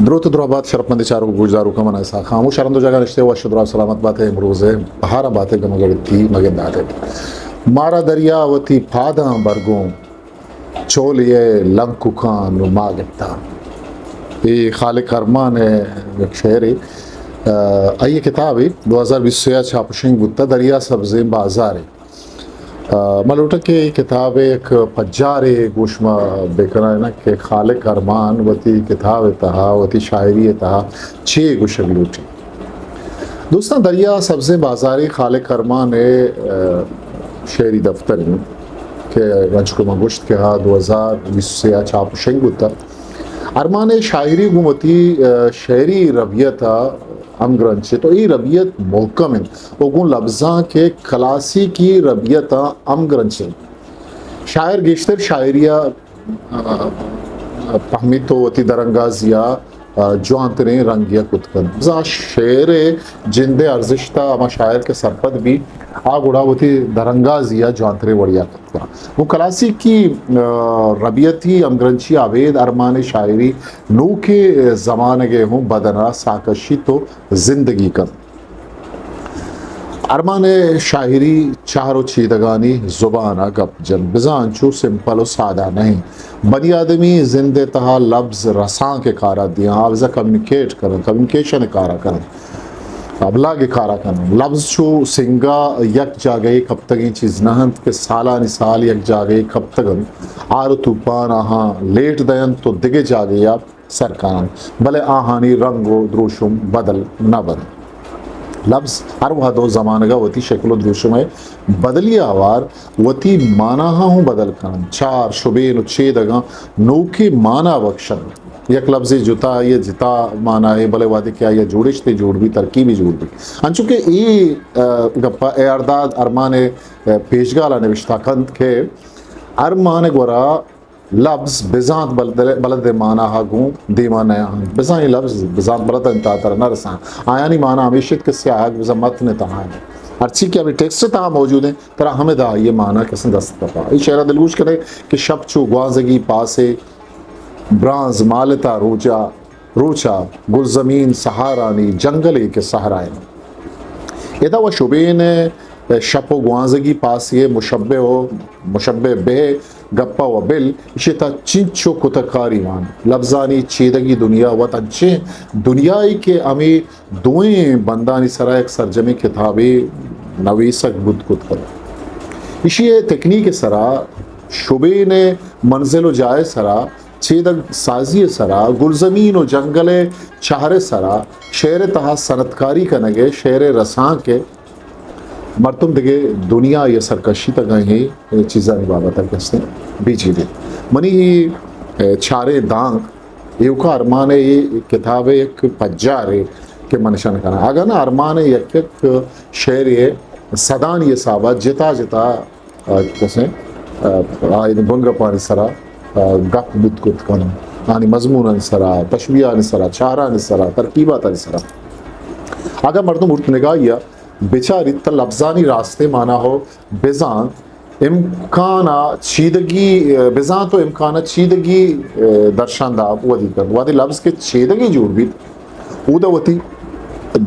دروت ءُ دراہ بات شرپمندیں چاروک ءُ گوشداروکاں، من اسحاق خاموش، ہر ہند ءُ جاگہ نشتہ ئے وش ءُ دراہ سلامت بات ئے۔ امروز ءِ بہار ءَ بات ئے، گم ءُ گڑتی مہ گندات ئے۔ مارا دریا وتی پاداں برگوں، چولے ءِ لنککاں نوں ما گپتاں۔ اے خالق ارمان ءِ یک شعرے۔ آ، آئی ءِ کتابے دو ہزار بیست ءُ سئے ءَ چاپ ءُ شنگ بوتہ، دریا سبزیں بازارے۔ آ، من لوٹاں کہ اے کتاب ءِ یک پجارے گوں شما بکناں کہ خالق ارمان وتی کتاب ءِ تہا، وتی شاعری ءِ تہا چے گوشگ لوٹی۔ دوستاں، دریا سبزیں بازارے خالق ارمان ءِ، آ، شعری دفتر اِنت کہ انچو کہ من گوشت کہ آ دو ہزار بیست ءُ سئے ءَ چاپ ءُ شنگ بوتہ۔ ارمان ءِ شاعری گوں وتی، آ، شعری ربیت ءَ ہمگرنچ اِنت ءُ اے ربیت محکم اِنت ءُ گوں لبزانک ءِ کلاسیکی ربیت ءَ ہمگرنچ اِنت۔ شاعر گیشتر شاعری ءَ، آ، پہمیت ءُ وتی درانگازی ءَ، آ، جوانتریں رنگے ءَ کت کنت۔ بزاں شعر ءِ جند ءِ ارزشت ءَ ہما شاعر کہ سرپد بیت، آ گڑا وتی درانگازی ءَ جوانتریں وڑے ءَ کت کنت۔ گوں کلاسیکی، آ، ربیتی ہمگرنچی ءَ ابید ارمان ءِ شاعری نوکیں زمانگ ءِ ہوں بدن ءَ ساہ کشیت ءُ زندگی کنت۔ ارمان ءِ شاعری چہر ءُ چیدگانی زبان ءَ گپ جنت، بزاں انچو سمپل ءُ سادہ نہ اِنت۔ بنی آدمی زند ءِ تہا لبز رسانک ءِ کار ءَ دیاں، آ بزاں کمیونیکیٹ کننت، کمیونیکیشن ءِ کار ءَ کننت، ابلاگ ءِ کار ءَ کننت۔ لبز چو سنگ ءَ یک جاگہے کپتگیں چیز نہ اَنت کہ سالانی سال یک جاگہے کپتگ اَنت، آر ءُ توپان آہاں لیٹ دئینت ءُ دگہ جاگہے ءَ سر کننت، بلے آہانی رنگ ءُ دروشم بدل نہ بنت۔ لبز ہر وہد ءُ زمانگ ءَ وتی شکل ءُ دروشم ءِ بدلی ءَ ہوار وتی ماناہاں ہوں بدل کننت۔ چار، شبین ءُ چیدگاں نوکیں مانا بخشنت۔ یک لبزے جتا، آئی ءِ جتا مانا اِنت، بلے وہدے کہ آئی ءَ جوڑشتے جوڑ بیت، ترکیبے جوڑ بیت۔ انچو کہ اے، آ، گپ ءَ اے آر داد ارمان ءِ، آ، پیشگال ءَ نبشتہ کنت کہ ارمان ءِ گورا لبز بزانت بلد، بلد ءِ مانا ءَ گوں دیما نیاہنت۔ بزاں اے لبز بزانت بلد ءِ تہا ترا نہ رساں۔ آیانی مانا ہمیش اِنت کہ سیاہگ بزاں متن ءِ تہا اِنت۔ ہرچی کہ ہمے ٹیکسٹ ءِ تہا موجود اِنت، ترا ہمدا آئی ءِ مانا کسیں دست کپا۔ اے شعر ءَ دلگوش کن ئے کہ شپ چو گوانزگی پاسے، برانز مالتا روچا، روچا گلزمین سہارانی جنگلے کہ صحرا اِنت۔ ادا و شبین ءِ شپ ءُ گوانزگی پاسے ءِ مشبہ ءُ مشبہ بہ گپ ءَ و بل ایشی ءِ تہا چنچو کتہ کاری مان۔ لبزانی چیدگی دنیا وت انچیں دنیایے کہ ہمے دوئیں بندانی سرا یک سرجمیں کتابے نویسگ بوت کت کنت۔ ایشی ءِ تکنیک ءِ سرا، شبین ءِ منزل ءُ جاہ ءِ سرا، چیدگ سازی ءِ سرا، گلزمین ءُ جنگل ءِ چہر ءِ سرا، شعر ءِ تہا صنعتکاری کنگ ءِ، شعر ءِ رسانک ءِ، مردم دگہ دنیا ءَ سرکشیتگ اَنت، اے چیزانی بابت ءَ کہ استیں بجیڑ اِنت۔ منی اے، اے، چاریں دانک ایوکا ارمان ءِ اے کتاب ءِ یک پجارے کہ من نشان کناں۔ اگاں نہ ارمان ءِ یک یک شعرے ءِ صدانی حساب ءَ جتا جتا، آ، کسیں، آ، آئی بنگپانی سرا، آ، گپ بوت کت کنت۔ آنی مضمونانی سرا، تشبیہانی سرا، چہرانی سرا، ترکیباتانی سرا۔ اگاں مردم ہورت نگاہی ءَ بچاریت تہ لبزانی راستیں مانا ءُ بزانت امکان ءَ چیدگی، بزانت ءُ امکان ءَ چیدگی درشان داب ودی کنت۔ وہدے لبز کہ چیدگی جوڑ بیت، اودا وتی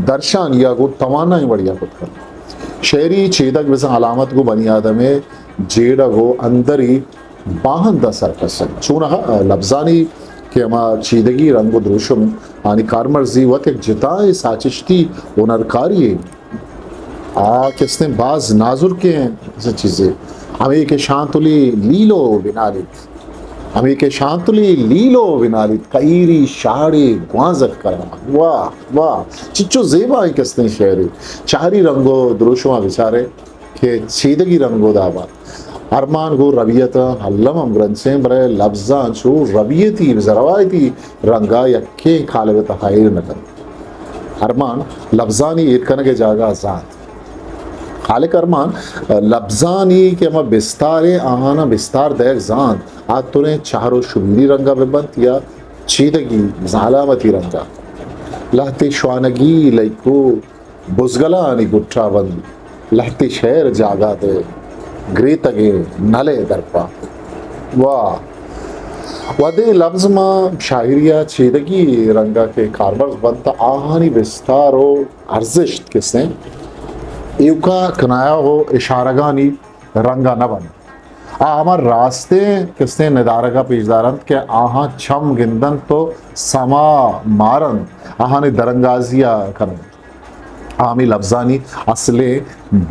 درشانی ءَ گوں توانائیں وڑے ءَ کت کنت۔ شعری چیدگ بزاں علامت گوں بنی آدم ءِ جیڑگ ءُ اندری باہند ءَ سرپس اِنت۔ چوناہا لبزانی کہ ہما چیدگی رنگ ءُ دروشم، آنی کارمرزی وت یک جتائیں ساچشتی ہنرکاری یے۔ آ کہ استیں باز نازرکیں چیزے۔ ہمے کہ شانتلی لیلو بنالیت، ہمے کہ شانتلی لیلو بنالیت، کئیری شاڑے گوانزگ کرا۔ واہ، واہ، چچو زیبائیں کہ استیں شعرے۔ چہری رنگ ءُ دروشما بچارے کہ چیدگی رنگ ءُ دابا۔ ارمان گوں ربیت ءَ الم ہمگرنچیں، بلے لبزاں چو ربیتی، روایتی رنگ ءَ یکیں کالب ءِ تہا ایر نہ کنت۔ ارمان لبزانی ایر کنگ ءِ جاگہ ءَ زانت۔ خالق ارمان لبزانی کہ ہما بستاریں آہاناں بستار دئیگ زانت، آ تریں چہر ءُ شبیری رنگ ءَ بہ بنت یا چیدگی، بزاں علامتی رنگ ءَ۔ لہتے شوانگی لیکو بزگلانی گٹا بند، لہتے شعر جاگہ دے، گریتگیں نلے درپا۔ واہ! وھدے لبز ماں شاعری ءَ چیدگی رنگ ءَ کہ کارمرز بنت، آہانی بستار ءُ ارزشت کسیں ایوکا کنایہ ءُ اشارگانی رنگ ءَ نہ بنت۔ آ ہما راستیں کسیں ندارگ ءَ پیش دارنت کہ آہاں چم گندنت ءُ سما مارنت، آہانی درانگازی ءَ کننت۔ آ ہمے لبزانی اصلیں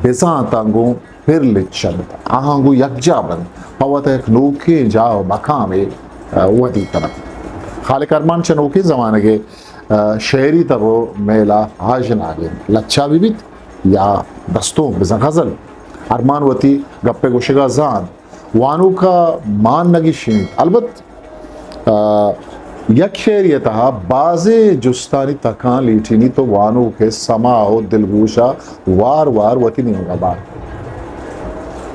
بزانتاں گوں پر لچنت، آہاں گوں یکجاہ بنت، پہ وت یک نوکیں جاہ ءُ مقامے، آ، ودی کننت۔ خالق ارمان چہ نوکیں زمانگ ءَ، آ، شعری تب ءُ میل ءَ آژناگ انت۔ لچہ بہ بیت یا دستونک، بزاں غزل، ارمان وتی گپ ءِ گوشگ ءَ زانت۔ وانوک ءَ مان نہ گیشینیت۔ البت، آ، یک شعرے ءِ تہا بازیں جستانی تکاں لیٹینیت ءُ وانوک ءِ سما ءُ دلگوش ءَ وار وار وتی نیمگ ءَ بارت۔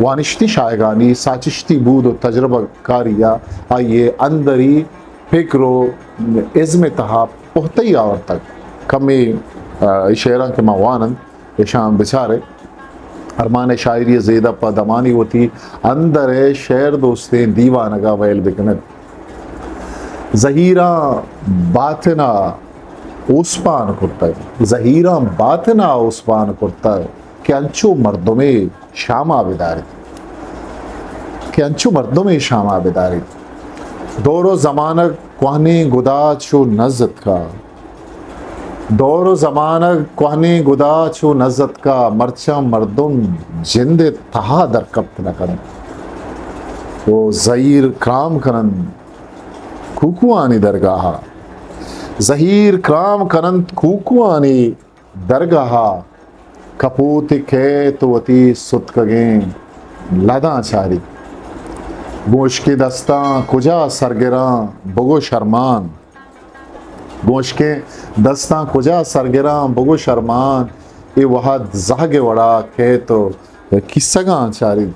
وانشتی شاہگانی ساچشتی بود ءُ تجربہ کاری ءَ آئی ءِ اندری پکر ءُ ازم ءِ تہا پہتئی آورتگ۔ کمے، آ، اے شعراں کہ ما وانن، ایشاں بچارے۔ ارمان ءِ شاعری ءِ زیدہ پہ دمانی وتی اندر ءِ شعر دوستیں دیوانگ ءَ ویل بکنت۔ زہیراں باتن ءَ اوسپان کرتگ، زہیراں باتن ءَ اوسپان کرتگ کہ انچو مردمے شاما بداریت، کہ انچو مردمے شاما بداریت۔ دور ءُ زمانگ کوہنیں گداچ ءُ نزتکا۔ دور ءُ زمانگ کوہنیں گداچ ءُ نزتکا، مرچاں مردم جند ءِ تہا درکپت نہ کنت ءُ زہیر کرام کننت کوکوانی درگاہ ءَ۔ زہیر کرام کننت کوکوانی درگاہ ءَ، کپوت کیت وتی ستکگیں لداں چاریت۔ گوشکے دستاں کجا سرگراں بگوش ارمان۔ گوشکے دستاں کجا سرگراں بگوش ارمان۔ اے وہد زہگ ءِ وڑا کیت ءُ کیسگاں چاریت۔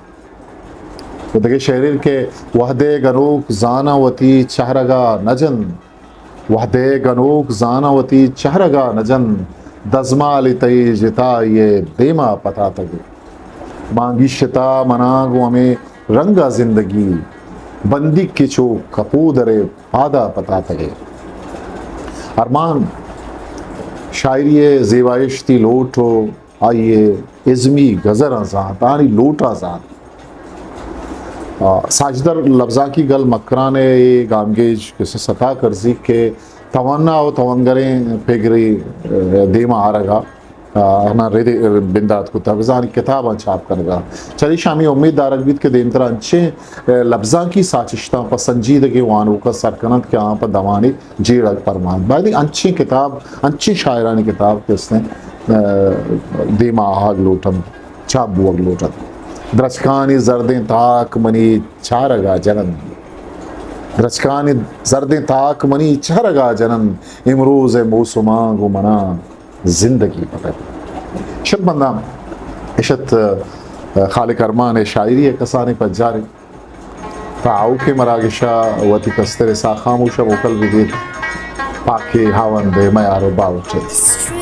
ءُ دگہ شعرے کہ وہدے گنوک زاناں وتی چہرگ ءَ نہ جنت، وہدے گنوک زاناں وتی چہرگ ءَ نہ جنت، دزمالے تئی جتائی ءِ دیما پتاتگ ئے۔ مانگیشتا منا گوں ہمے رنگ ءَ زندگی، بندیکے چو کپودر ءِ پادا پتاتگ ئے۔ ارمان شاعری ءِ زیبائشتی لوٹ ءُ آئی ءِ ازمی گزراں زانت، آنی لوٹاں زانت۔ آ، ساجدر لبزانکی گل مکران ءِ اے گامگیج کسے ستا کرزی کہ توانا ءُ توانگریں پگری، آ، دیما آرگ ءَ، آ، انا ردے بندات کتا، بزاں آنی کتاباں چھاپ کنگ ءَ۔ چریشاں ہمے امید دارگ بیت کہ دیمترا انچیں، آ، لبزانکی ساچشتاں پہ سنجیدگیں وانوکاں سر کننت کہ آہاں پہ دوانی جیڑگ پرمانت۔ باید انچیں کتاب، انچیں شاعرانی کتاب کہ استیں، آ، دیما آہگ لوٹنت، چاپ بوگ لوٹنت۔ درچکانی زردیں تاک منی چارگ ءَ جننت۔ درچکانی زردیں تاک منی چارگ ءَ جننت۔ امروز ءِ موسماں گوں منا زندگی پتگ۔ شرپنداں اشت، آ، خالق ارمان ءِ شاعری ءِ کسانیں پجارے۔ تا آؤکیں مراگش ءَ وتی کستر ءِ ساہ خاموش ءَ موکل بہ دیت۔ پاکیں ہاوند ءِ میار ءُ باہوٹ ات۔